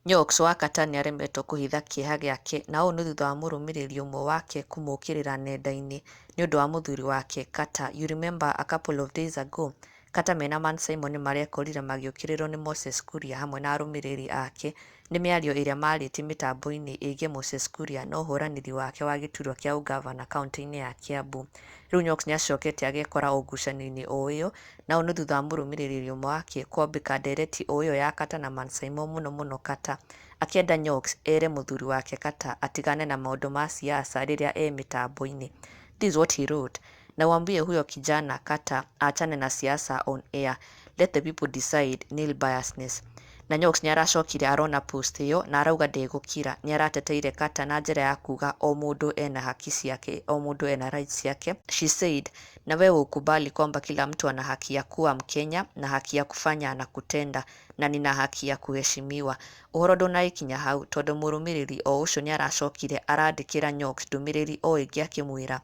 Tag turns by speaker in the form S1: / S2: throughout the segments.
S1: Nyox wa Kata nĩaremetwo kũhitha kĩeha gĩake na ũũ nĩ thutha wa mũrũmĩrĩri ũmwe wake kũmũkĩrĩra nenda-inĩ nĩũndũ wa mũthuri wake Kata. You remember a couple of days ago Kata mena Man Simon nĩmarekorire magĩũkĩrĩrwo nĩ Moses Kuria hamwe na arũmĩrĩri ake nĩ mĩario ĩrĩa marĩtie mĩtambo-inĩ ĩgiĩ Moses Kuria na ũhũranĩri wake wa gĩturwa kĩa ũgavana kaunti-inĩ ya Kiambu. Rĩu Nyox nĩacokete agekora o ngucanio-inĩ o ĩyo na ũũ nĩ thutha wa mũrũmĩrĩri ũmwe wake kwambĩka ndereti o ĩyo ya Kata na Man Simon mũno mũno Kata akĩenda Nyox ere mũthuri wake Kata atigane na maũndũ ma siasa rĩrĩa e mĩtambo-inĩ. This is what he wrote. Na uambie huyo kijana Kata aachane na siasa on air. Let the people decide, nil biasness. Na Nyox nĩaracokire arona post ĩyo na arauga ndegũkira. Nĩarateteire Kata na njĩra ya kuga o mũndũ ena haki ciake, o mũndũ ena rights ciake. She said, na wewe ukubali kwamba kila mtu ana haki ya kuwa Mkenya na haki ya kufanya na kutenda na nina haki ya kuheshimiwa. Ũhoro ndũnagĩkinya hau tondũ mũrũmĩrĩri o ũcio nĩaracokire arandĩkĩra Nyox ndũmĩrĩri o ĩngĩ akĩmwĩra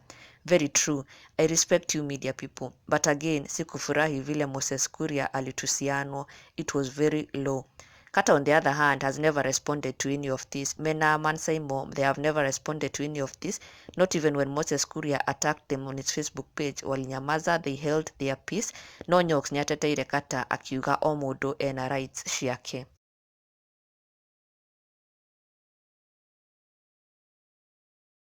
S1: Very true. I respect you media people. But again, sikufurahi vile Moses Kuria alitusianwa. It was very low. Kata on the other hand has never responded to any of this. Mena Man Simon, they have never responded to any of this. Not even when Moses Kuria attacked them on his Facebook page. Walinyamaza, they held their peace. No Nyox nĩateteire Kata akiuga o mũndũ ena rights ciake.